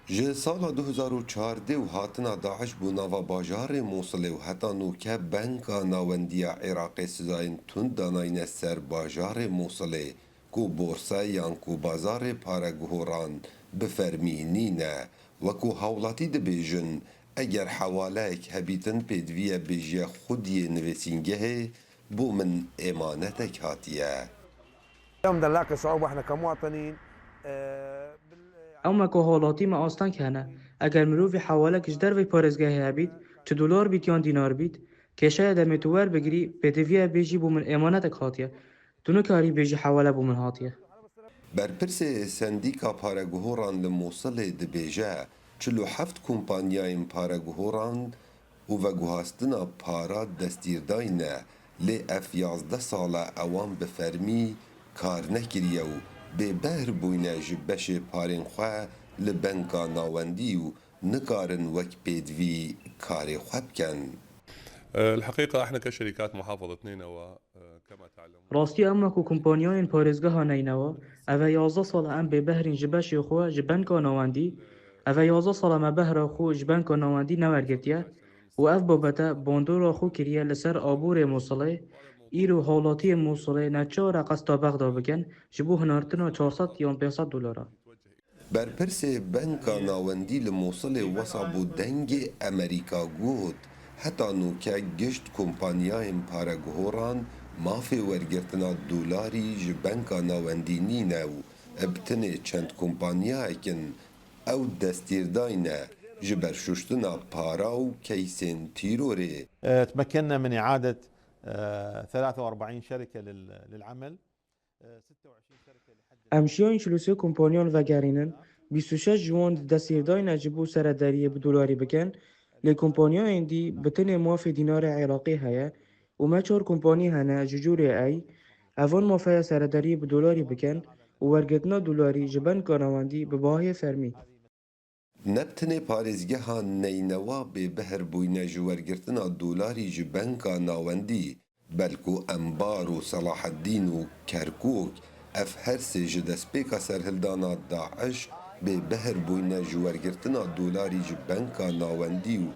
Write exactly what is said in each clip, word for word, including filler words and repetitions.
Ji sala du hezar û çardeh û hatina DAIŞ bo nava bajarê Mûsilê û heta nûke Banka Nawendiya Iraqê sizayên tund danayne ser bajarê Mûsilê, ku borsa yan ku bazarê pareguhoran bi fermî nîne. Wekû hawlatî dibêjin, eger hewaleyek hebîtin, pêdiviye bêjiye xwediyê nivîsîngehê bo min emanetek hatiye. اليوم بدنا نلاقي صعوبة احنا كمواطنين، آه، بال- Em weko halatî me asteng hene. Eger mirovî hewalek ji dervey parêzgehê hebît, çi dolar bît yan dînar bît, kêşeya demê tu werbigirî, pêdiviye bêjî bo min emanetek hatiye. Tu nikarî bêjî hewale bo min hatiye. Berpirsê Sendîka Pareguhoran li Mûsilê dibêje, çil û heft kompanyayên pareguhoran û veguhastina para destgîrdayne, lê ev yazdeh sal e ewan bi fermî kar nekiriye û bêbehr bûyne ji beşê parên xwe li Banka Nawendî û nikarin wek pêdivî karê xwe bikin. الحقيقة احنا كشركات محافظة نينوى، آه، كما تعلمون. Rastî em wekû kompanyayên parêzgeha Neynewa, ev e yazdeh sal e em bêbehrîn ji beşê xwe ji Banka Nawendî, ev e yazdeh sal e me behra xwe ji Banka Nawendî newergirtiye û ev babete bandora xwe kiriye li ser aborê Mûsilê. Îro hawlatiyên Mûsilê neçar e qesta bexda bikin ji bo hinartina çar sed yan pênc sed dolara. Berpirsê Banka Nawendî li Mûsilê wesa bo Dengê Emerîka got, heta nûke gişt kompanyayên pareguhoran mafê wergirtina dolarî ji Banka Nawendî nîne û bi tinê çend kompanyayek in ew destgîrdayne ji berşuştina para û keysên tîrorê. آه، تمكنا من إعادة، آه، ثلاثة وأربعين شركة لل-، للعمل. آه، ستة وعشرين شركة لحد Em şiyayên çil û sê kompanyan vegerînin, bîst û şeş ji wan destgîrdayne ji bo serederiyê bi dolarî bikin, lê kompanyayên dî bi tinê mafê dînarê Iraqê heye û me çar kompanî hene ji cûrê ey. Evan mafeya serederiyê bi dolarî bikin û wergirtina dolarî ji Banka Nawendî bi bahayê fermî. Ne bi tinê parêzgeha Neynewa bêbehr bûyne ji wergirtina dolarî ji Banka Nawendî, belku Enbar û Selaheddîn û Kerkûk, ev her sê ji destpêka serhildana DAIŞ bêbehr bûyne ji wergirtina dolarî ji Banka Nawendî û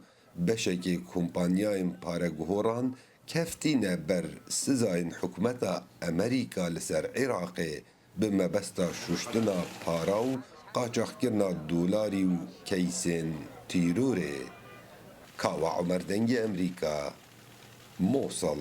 beşekê kompanyayên pareguhoran keftîne ber sizayên hikûmeta Emerîka li ser Iraqê bi mebesta şuştina para û qaçaxkirina dolarî û keysên tîrorê. Kawa Omer, Dengê Emerîka, Mosul.